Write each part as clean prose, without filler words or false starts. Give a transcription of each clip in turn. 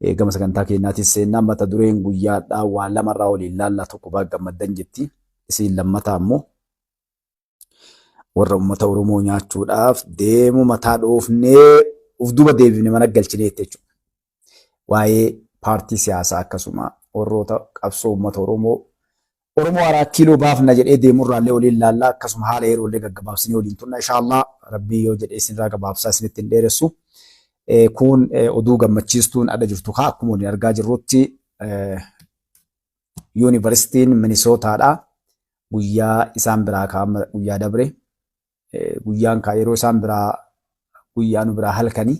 Gama sagantaa keenyaatis seennaa. Mata dureen guyyaadhaa waan lamarraa waliin laallaa. Tokko baga gammaddan jetti. Isiin lammataa ammoo warra uummata Oromoo nyaachuudhaaf deemu mataa dhoofnee uf duuba deebifne mana galchineetti jechuudha. Waa'ee paartii siyaasaa akkasuma warroota qabsoo uummata Oromoo Oromoo Araa Kiiloo baafna jedhee deemurraallee waliin laallaa, akkasuma haala yeroollee gaggabaabsinee waliin turna, inshaAllah. Rabbii yoo jedhee isinirraa gabaabsaa, isinitti hin dheeressu. Kun oduu gammachiistuun adda jirtu kaa akkuma waliin argaa jirrutti Yuunivarsiitiin Minisootaadha. Guyyaa isaan biraa kaa'ama guyyaa dabre. Guyyaan kaa yeroo isaan biraa guyyaa nu biraa halkanii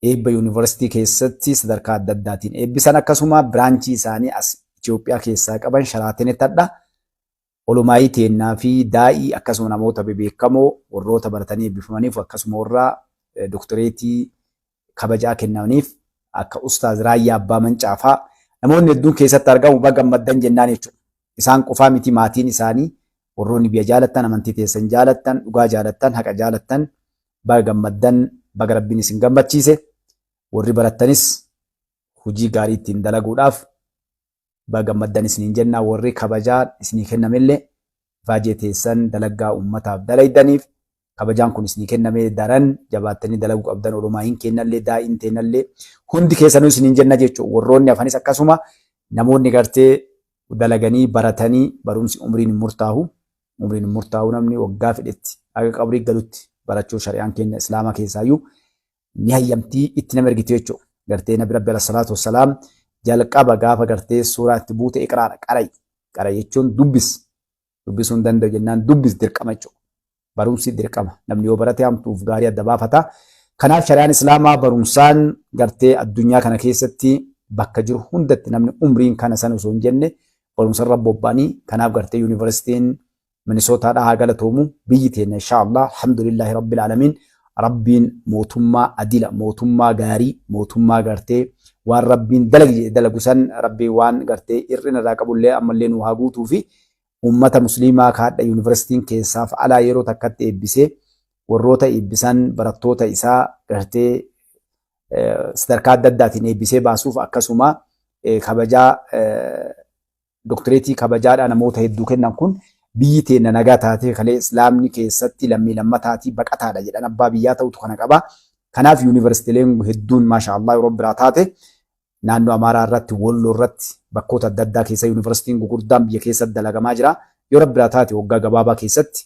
eebba yuunivarsiitii keessatti sadarkaa adda addaatiin eebbisan, akkasuma branchii isaanii as Itoophiyaa keessaa qaban Sharaatenitti hadha. Olumaayii teennaa fi daa'ii akkasuma namoota bebeekamoo warroota baratanii eebbifamaniif, akkasuma warra doktoreetii kabajaa kennamaniif akka Ustaaz Raayyaa Abbaa Mancaafaa namoonni hedduun keessatti argamu, baga gammaddan jennaan jechuudha. Isaan qofaa miti, maatiin isaanii warroonni biyya jaalattan, amantii teessan jaalattan, dhugaa jaalattan, haqa jaalattan, baga gammaddan, baga Rabbiin isin gammachiise. Warri barattanis hojii gaarii ittiin dalaguudhaaf baga gammaddan isiniin jenna. Warri kabajaa isinii kennamellee ifaajee teessan dalaggaa uummataaf dalaydaniif kabajaan kun isinii kenname, daran jabaattanii dalaguu qabdan. Olomaayin kennallee, daa'iin teennallee, hundi keessanuu isiniin jenna jechuudha. Warroonni hafanis akkasuma namoonni gartee dalaganii baratanii, barumsi umriin hin murtaahu. Umriin hin murtaahu, namni waggaa fedhetti haga qabrii galutti barachuu shari'aan keenya Islaamaa keessaayyuu ni hayyamtii, itti nama ergite jechuudha. Gartee Nabi Rabbi alayhi salaatu wassalaam jalqaba gaafa gartee suuraa itti buute iqraadha, qara'i. Qara'i jechuun dubbis. Dubbisuu hin danda'u jennaan dubbis, dirqama jechuudha. Barumsi dirqama. Namni yoo barate hamtuuf gaarii adda baafata. Kanaaf shari'aan Islaamaa barumsaan gartee addunyaa kana keessatti bakka jiru hundatti namni umriin kana sana osoo hin jenne barumsarra bobba'anii, kanaaf gartee yuunivarsiitiin Minisootaadhaa haa galatoomu. Biyyi teenya inshaAllah, alhamdulillahi rabbil alamin, Rabbiin mootummaa adila, mootummaa gaarii, mootummaa gartee waan Rabbiin dalagi jedhe dalagu san, Rabbiin waan gartee hir'ina irraa qabullee ammallee nu haa guutuu fi ummata musliimaa kaadha yuunivarsiitiin keessaaf alaa yeroo takkatti eebbisee, warroota eebbisan barattoota isaa gartee sadarkaa adda addaatiin eebbisee baasuuf, akkasuma kabajaa doktireetii kabajaadhaa namoota hedduu kennan kun, biyyi teenna nagaa taatee kalee Islaamni keessatti lammii lammataatii baqataadha jedhan abbaa biyyaa ta'utu kana qaba. Kanaaf yuunivarsiitiileen hedduun maasha Allah yeroo biraa taate naannoo Amaaraa irratti, Wolloo irratti, bakkoota adda addaa keessa yuunivarsiitiin gurguddaan biyya keessatti dalagamaa jira. Yoo biraa taate waggaa gabaabaa keessatti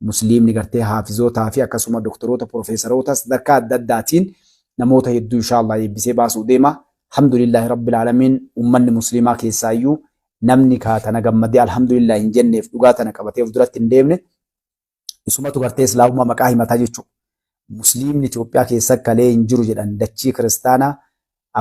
musliimni gartee haafizootaa fi akkasuma doktoroota, profeesaroota sadarkaa adda addaatiin namoota hedduu inshaAllah eebbisee baasuu deema. Alhamdulillahi rabbil alamin. Ummanni musliimaa keessaayyuu namni kaa tana gammadee alhamdulillah hin jenneef, dhugaa tana qabatee of duratti hin deemne, isumatu gartee Islaamummaa maqaa himataa jechuudha. Musliimni Itoophiyaa keessa kalee hin jiru jedhan, dachii kiristaanaa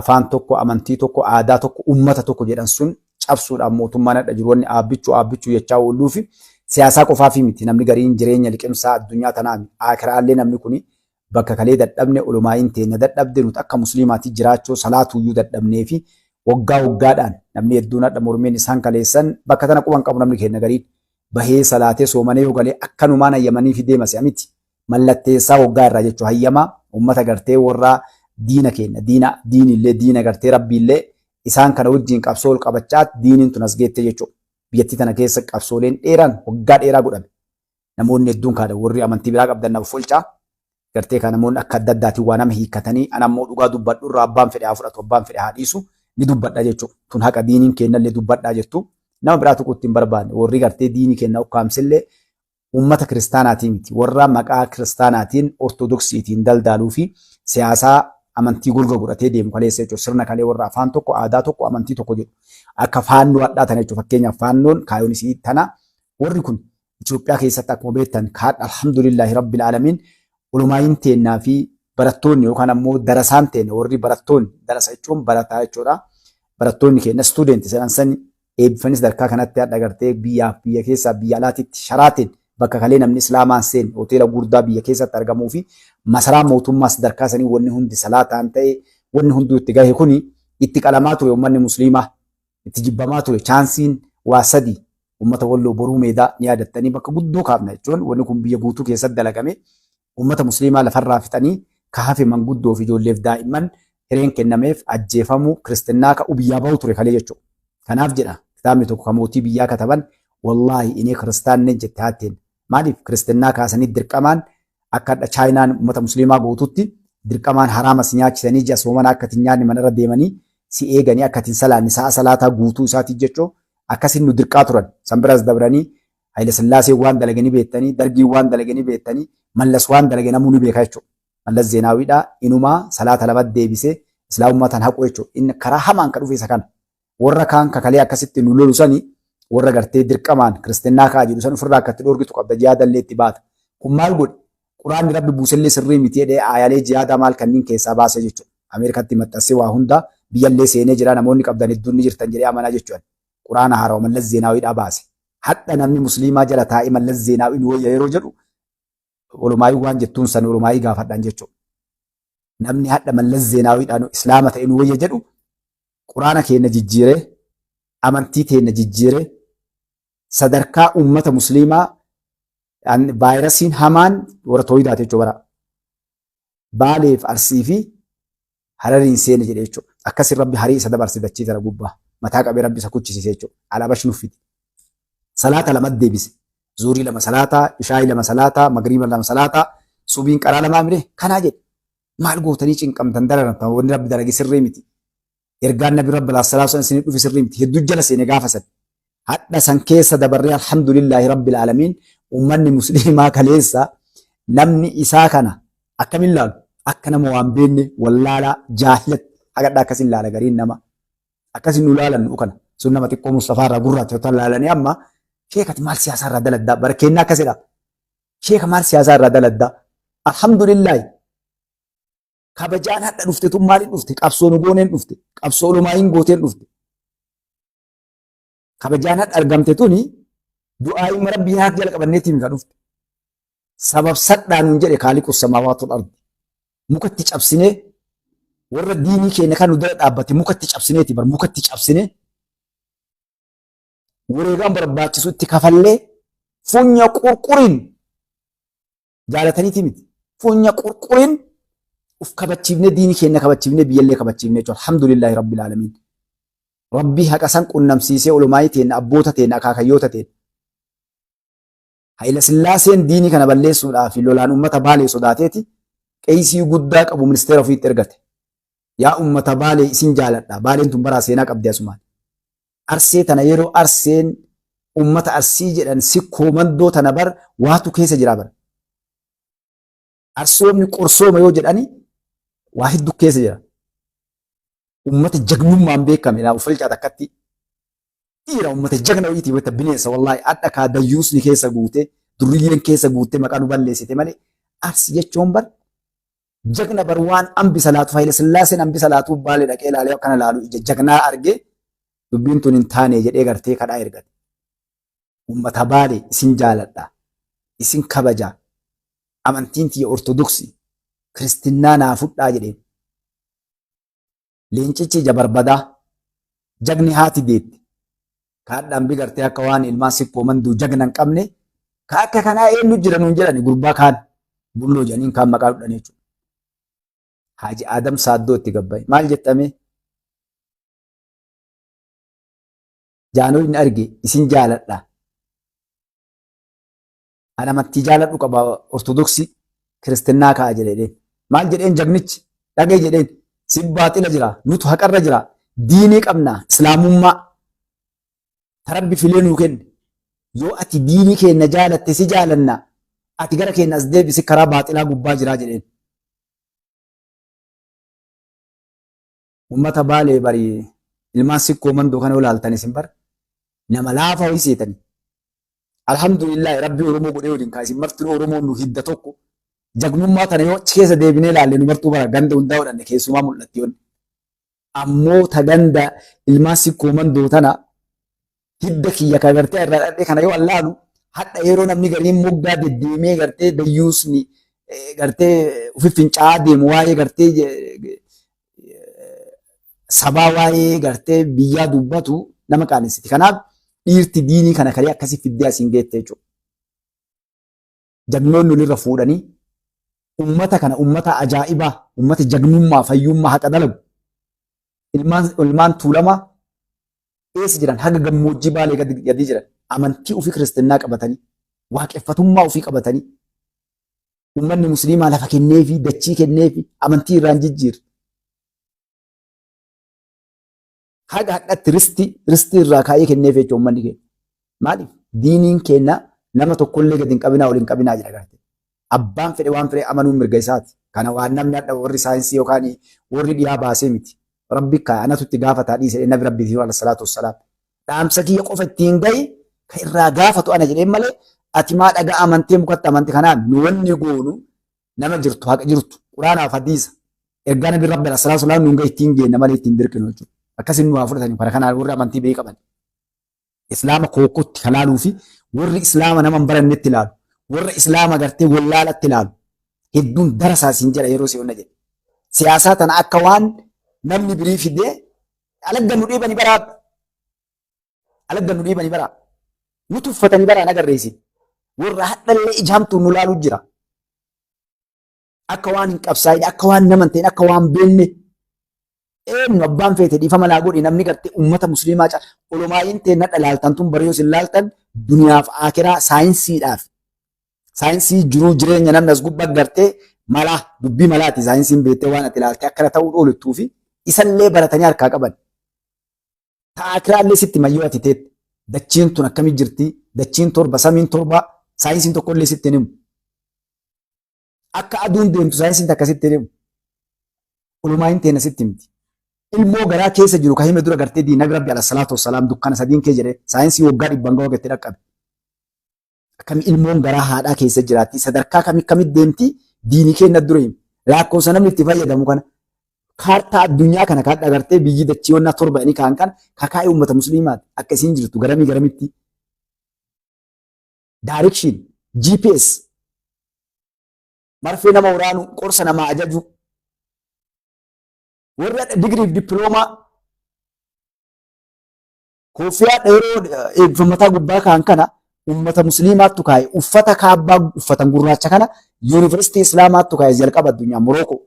afaan tokko, amantii tokko, aadaa tokko, ummata tokko jedhan sun cabsuudhaan mootummaan hadha jiru wanni aabbichuu aabbichuu jechaa ooluu fi siyaasaa qofaafi miti. Namni gariin jireenya liqimsaa addunyaa tanaa akiraallee namni kuni bakka kalee dadhabne, olomaayin teenya dadhabde, nuti akka musliimaatti jiraachuu salaatuuyyuu dadhabnee fi waggaa waggaadhaan namni hedduun hadha mormeen isaan kaleessan bakka tana quban qabu. Namni keenya gariin bahee salaatee soomanee yoo galee akkanumaan hayyamanii fi deema si'a miti. Mallatteessaa waggaa irraa jechuu hayyamaa uummata gartee warra diina keenya, diina diinillee, diina gartee Rabbiillee, isaan kana wajjin qabsoo ol qabachaa diiniin tun as geette jechuudha. Biyyattii tana keessa qabsooleen dheeraan waggaa dheeraa godhame. Namoonni hedduun kaadha warri amantii biraa qabdan nama folcaa. Gartee kan namoonni akka adda addaatiin waa nama hiikkatanii, ana ammoo dhugaa dubbadhu irraa abbaan fedhe haa fudhatu, abbaan fedhe haa dhiisu, ni dubbadha jechuudha. Tun haqa diiniin kennallee dubbadhaa jettu. Nama biraa tuquu ittiin barbaanne. Warri gartee diinii kenna ukkaamsillee uummata kiristaanaatii miti. Warra maqaa kiristaanaatiin Ortodoksiitiin daldaaluu fi siyaasaa amantii golga godhatee deemu kaleessa jechuudha. Sirna kalee warra afaan tokko, aadaa tokko, amantii tokko jedhu. Akka Faannoo hadhaa tana jechuudha. Fakkeenyaaf Faannoon kaayoon isii tana. Warri kun Itoophiyaa keessatti akkuma beektan kaadha, alhamdulillahi rabbil alamin, olomaayin teennaa fi barattoonni yookaan ammoo darasaan teenna, warri barattoonni, darasa jechuun barataa jechuudha. Barattoonni keenya student jedhan san eebbifanii sadarkaa kanatti hadha gartee biyyaaf biyya keessaa biyya alaatitti Sharaateen bakka kalee namni Islaamaan seen hoteela gurguddaa biyya keessatti argamuu fi masaraa mootummaa sadarkaa sanii wanni hundi salaataan ta'e, wanni hunduu itti gahe kuni itti qalamaa ture, uummanni musliimaa itti jibbamaa ture. Chaansiin waa sadi uummata Walloo Boruu Meedaa ni yaadattanii, bakka guddoo kaafna jechuun wanni kun biyya guutuu keessatti dalagame, uummata musliimaa lafarraa fixanii ka hafe manguddoo fi ijoolleef daa'imman Hireen kennameef ajjeefamuu, kiristinnaa ka'uu, biyyaa bahu ture kalee jechuudha. Kanaaf jedha kitaabni tokko kan mootii biyyaa kataban, wallaahi inee kiristaanne jette haatteen. Maaliif kiristinnaa kaasanii dirqamaan akka hadha Chaayinaan uummata musliimaa gootutti dirqamaan haraama si nyaachisanii ji'a soomana akka itti nyaanni manarra deemanii si eeganii akka ittiin salaanne sa'a salaataa guutuu isaatii jechuu akkasin nu dirqaa turan. San biras dabranii Haayila Sillaasee waan dalaganii beektanii, Dargiin waan dalaganii beektanii, Mallas waan dalage namuu ni beeka jechuudha. Mallas Zeenaawiidhaa inumaa salaata lama deebisee islaamummaa tan haqu jechuudha. Inni karaa hamaan ka dhufe isa kana. Warra kaan kakalee akkasitti nu lolu sani, warra gartee dirqamaan kiristinnaa ka'a jedhu san ofirraa akka itti dhoorgitu qabda, jihaadallee itti baata. Kun maal godhe? Quraanni Rabbi buusellee sirrii miti jedhee aayalee jihaadaa maal kanniin keessaa baasee jechuudha. Ameerikatti maxxansee waa hunda biyyallee seenee jira, namoonni qabdan hedduun ni jirtan jedhee amanaa jechuudha. Quraana haarawa Mallas Zeenaawiidhaa baase. Hadha namni musliimaa jala taa'ee Mallas Zeenaawii nu wayya yeroo jedhu olumaayii waan jettuun san olumaayii gaafadhaan jechuudha. Namni hadha Mallas Zeenaawiidhaan islaama ta'e nu wayya jedhu quraana keenya jijjiiree, amantii teenya jijjiiree, sadarkaa uummata musliimaa vaayirasiin hamaan warra tooyidaati jechuudha bara. Baaleef Arsii fi Harariin seene jedhe jechuudha. Akkasiin Rabbi harii isa dabarse dachii tana gubbaa. Mataa qabee Rabbi isa kuchisiise jechuudha. Alabash nuffiti. Salaata lama deebise. Zuurii lama salaataa, ishaayii lama salaataa, magriiba lama salaataa, subiin qaraa lamaa mire kanaa jedhe. Maal gootanii cinqamtan, dararamtan, wanni Rabbi dalage sirrii miti. Ergaan Nabi Rabbi sallallahu alaihi wasallam dhufe sirrii miti. Hedduu jala seene gaafa san. Hadha san keessa dabarree, alhamdulillahi rabbil aalamiin, ummanni musliimaa kaleessa namni isaa kana akkamiin laalu? Akka nama waan beekne wallaalaa jaahilatti hagadha akkasin laala gariin nama. Akkasin nu laalan nu kana. Sun nama xiqqoo Mustafaa irraa gurraacha yoo laalanii amma sheekati maal siyaasaa irraa daladdaa bara kennaa akkasidha. Sheeka maal siyaasaa irraa daladdaa? Alhamdulillahi. Kabajaan hadha dhufte tun maaliin dhufte? Qabsoo nu gooneen dhufte. Qabsoo olumaayin gooteen dhufte. Kabajaan hadha argamte tuni du'aayima Rabbii harka jala qabanneetiin kan dhufte. Sabab sadhaa nuun jedhe kaaliqu samaawaatu ardi. Mukatti cabsinee warra diinii keenya kan nu dura dhaabbate mukatti cabsineeti bar mukatti cabsinee wareegaan barbaachisu itti kafallee funya qurquriin jaalataniiti miti. Funya qurquriin uf kabachiifnee, diinii keenya kabachiifnee, biyyallee kabachiifnee jechuudha. Alhamdulillahi rabbil aalamiin. Rabbii haqa san qunnamsiisee olumaayii teenna, abboota teenna, akaakayyoota teenna. Hayila Sillaaseen diinii kana balleessuudhaaf lolaan uummata Baalee sodaateeti qeesii guddaa qabu ministeera ofiitti ergate. Yaa uummata Baalee, isin jaaladha. Baaleen tun baraa seenaa qabdi asumaan. Arsee tana yeroo Arseen uummata Arsii jedhan sikkoo mandoo tana bar waatu keessa jira bara. Arsoomni qorsooma yoo jedhani waa hedduu keessa jira. Uummata jagnummaan beekame laa uffalchaa takkatti dhiira uummata jagna wayiitii wayita bineensa wallaahi adha kaa dayyuusni keessa guute, durriyyeen keessa guute maqaa nu balleessite malee Arsi jechuun bar jagna bar. Waan hambisa laatu Haayila Sillaaseen hambisa laatuu Baalee dhaqee ilaalee akkana laalu ija jagnaa argee dubbiin tun hin taane jedhee gartee kadhaa ergate. Uummata Baalee, isin jaaladha. Isin kabaja. Amantiin tiyya Ortodoksii. Kiristinnaa naa fudhaa jedheen. Leencichi ija barbadaa. Jagni haati deette. Kaadhaan bi gartee akka waan ilmaan sikkoo manduu jagna hin qabne. Ka akka kanaa eenyu jira nuun jedhani gurbaa kaan bulloo jedhaniin kaan maqaa dhudhanii jechuudha. Haaji Adam Saaddoo itti gabbaye. Maal jettame? Jaanoo inni arge isin jaaladha. Ani amantii jaaladhu qaba, Ortodoksii, kiristinnaa ka'a jedheen. Maal jedheen jagnichi? Dhagee jedheen. Si baaxila jira. Nutu haqarra jira. Diinii qabna. Islaamummaa. Tarabbi filee nuu kenne. Yoo ati diinii keenya jaalatte si jaalanna. Ati gara keenya as deebisi, karaa baaxilaa gubbaa jiraa jedheen. Uummata Baalee bari ilmaan sikkoo mandoo kana ilaaltan isin bar nama laafaa wayii seetanii. Alhamdulillah, Rabbi Oromoo godhee waliin kaa isin martinuu Oromoo nu hidda tokko. Jagnummaa tana yoo achi keessa deebinee ilaalle nu martuu bara ganda hundaa godhanne keessumaa mul'atti yoonni. Ammoo ta ganda ilmaan sikkoo mandoo tana hidda kiyya ka gartee irraa dhadhee kana yoo allaalu hadha yeroo namni gariin moggaa deddeemee gartee dayyuusni gartee ufi fincaa'aa deemu waa'ee gartee sabaa, waa'ee gartee biyyaa dubbatu nama qaanessiti. Kanaaf dhiirti diinii kana kalee akkasii fiddee asiin geette jechuudha. Jagnoonni olirra fuudhanii ummata kana, ummata ajaa'ibaa, ummata jagnummaa, fayyummaa, haqa dalagu. Ilmaan Tuulamaa eessa jiran? Haga gammoojjii Baalee gadi jiran. Amantii ofii kiristinnaa qabatanii, waaqeffatummaa ofii qabatanii, uummanni musliimaa lafa kenneefi, dachii kenneefi, amantii irraan jijjiirre. Haga hadhatti ristii irraa kaayee kenneef jechuudha uummanni keenya. Maaliif? Diiniin keenya nama tokkollee gadi hin qabinaa ol hin qabinaa jedha garte. Abbaan fedhe waan fedhe amanuun mirga isaati. Kana waan namni hadha warri saayinsii yookaan warri dhiyaa baasee miti. Rabbi kaaya anatu itti gaafataa dhiise nabi Rabbi alayhi salaatu wassalaam. Dhaamsa kiyya qofa ittiin gahi kan irraa gaafatu ana jedheen malee ati maa dhagaa amantee mukatti amante kanaan nu wanni goonu nama jirtu haqa jirtu quraanaaf hadiisa ergaa nabi Rabbi alayhi salaatu wassalaam nuun gahi ittiin geenna malee ittiin dirqinu jechuudha. Akkasin nu haa fudhatanii kana kanaan warri amantii beekaa qaban. Islaama kookkootti kan laaluu fi warri islaama nama hin barannetti ilaalu, warra islaama gartee wallaalatti ilaalu hedduun darasaa siin jedha yeroo si'oonna jedhe. Siyaasaa tana akka waan namni birii fidee alagga nu dhiibanii baraa alagga nu dhiibanii baraa nu tuffatanii baraa nagarreessin warra hadhallee ijaamtuu nu laaluu jira. Akka waan hin qabsaa'in, akka waan nama hin ta'in, akka waan beenne eenyu abbaan feete dhiifama naa godhi namni gartee uummata musliimaa caala olomaayiin ta'e nadha laaltan tun bariyoo isin laaltan duniyaaf aakiraa saayinsiidhaaf saayinsii jiruu jireenya namni as gubbaa gartee malaa dubbii malaati saayinsiin beektee waan ati ilaaltee akkana ta'uu dhoolittuu fi isallee baratanii harkaa qaban. Ta aakiraallee sitti mayyoo ati teette. Dachiin tun akkami jirti? Dachiin torba, samiin torba, saayinsiin tokkollee sitti hin himu. Akka aduun deemtu saayinsiin takka sitti hin himu. Ulumaayin teena sitti himti. Ilmoo garaa keessa jiru ka hime dura gartee diin nabi rabbi alayhi salaatu wassalaam dukkana sadiin kee jedhe saayinsii waggaa dhibban gahu itti dhaqqabe. Akkami ilmoon garaa haadhaa keessa jiraatti sadarkaa kami kamitti deemti diinii keenna dura hime. Lakkoofsa namni itti fayyadamu kana kaartaa addunyaa kana kan agartee biyyi dachiiwwannaa torba inni kaan kana kakaa'ee uummata musliimaati akka isiin jirtu garamii garamitti. Direction, GPS, marfee nama waraanu, qorsa namaa ajaju, warra digiriif dippiloomaa koofiyaa dheeroo eebbifamataa gubbaa kaan kana ummata musliimaattu kaa'e uffata kaabbaa uffatan gurraacha kana yuunivarsiitii islaamaattu kaa'e jalqaba addunyaa Morookoo.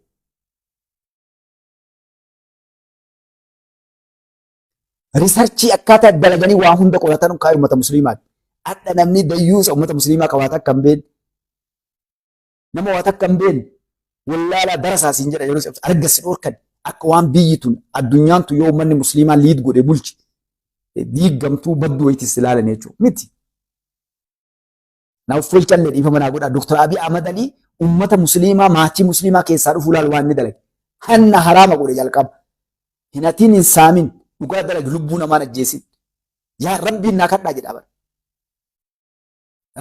Risarchii akkaataa dalaganii waa hunda qoratan kaa'e ummata musliimaati. Hadha namni dayyuusa ummata musliimaa qabaata akka hin beekne. Nama waa takka hin beekne wallaalaa darasaa siin jedha yeroo arga si dhorkan akka waan biyyi tun addunyaan tun yoo uummanni musliimaa liid godhe bulche diiggamtuu badduu wayitis ilaalan jechuudha miti. Naaf folchallee dhiifama naa godhaa Dr. Abiy Ahmad Alii uummata musliimaa maatii musliimaa keessaa dhufuu laal waan inni dalage. Hanna haraama godhe jalqaba. Hin hatiin hin saamin dhugaa dalagi lubbuu namaan ajjeesin. Yaa rabbiin naa kadhaa jedha bara.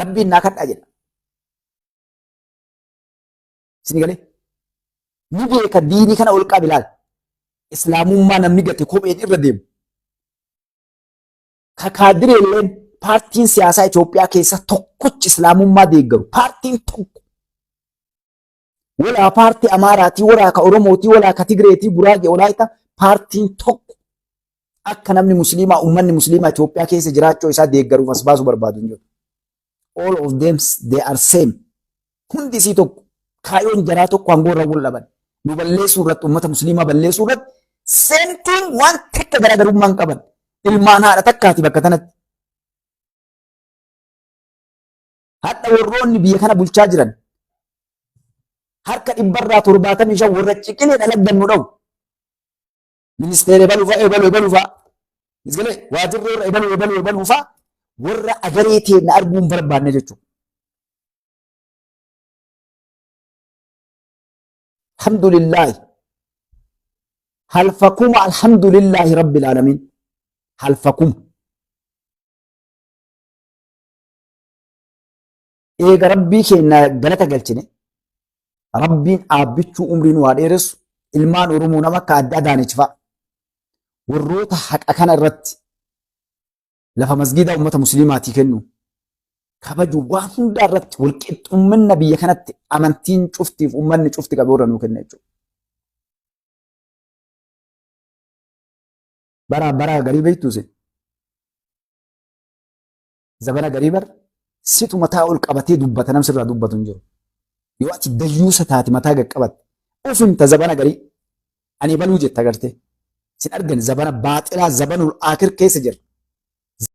Rabbiin naa kadhaa jedha. Isin galee? Ni beeka diinii kana ol qabi laal. Islaamummaa namni gate kopheen irra deemu. Kakaadireen paartiin siyaasaa Itoophiyaa keessa tokkochi islaamummaa deeggaru. Paartiin tokko. Walaa paartii Amaaraatii, walaa ka Oromootii, walaa ka Tigreetii, Guraagee, Walaayita paartiin tokko akka namni musliimaa uummanni musliimaa Itoophiyaa keessa jiraachuu isaa deeggaruuf as baasu barbaadu hin jiru. All of them they are same. Hundi isii tokko. Kaayyoon jaraa tokko aangoo irra wal dhaban. Nu balleessuu irratti uummata musliimaa balleessuu irratti same thing waan takka garaagarummaa hin qaban. Ilmaan haadha takkaati bakka tanatti. Hadha warroonni biyya kana bulchaa jiran harka 75% warra ciqilee dhalaggan nu dha'u. Ministeera ebaluu fa'a ebaluu ebaluu fa'a. Misgalee waajirri warra ebaluu ebaluu ebaluu fa'a warra agaree teenna arguu hin barbaanne jechuudha. Alhamdulillaahi. Halfakuma alhamdulillaahi rabbil aalamiin. Halfakuma. Eega rabbii keenya galata galchine rabbiin dhaabbichuu umrii nu haa dheeressu ilmaan Oromoo nama akka adda Adaanech fa'a warroota haqa kana irratti lafa masgiidaa uummata musliimaatii kennu kabaju waan hundaa irratti walqixxumminna biyya kanatti amantiin cuftiif uummanni cufti qabu irra nuu kenna jechuudha. Bara bara garii beektuu isin? Zabana garii bar situ mataa ol qabatee dubbata nam sirraa dubbatu hin jiru. Yoo ati dayyuusa taate mataa gad qabatte of himta zabana garii ani baluu jetta gartee. Sin argan, zabana baaxilaa, zabanul aakir keessa jirra.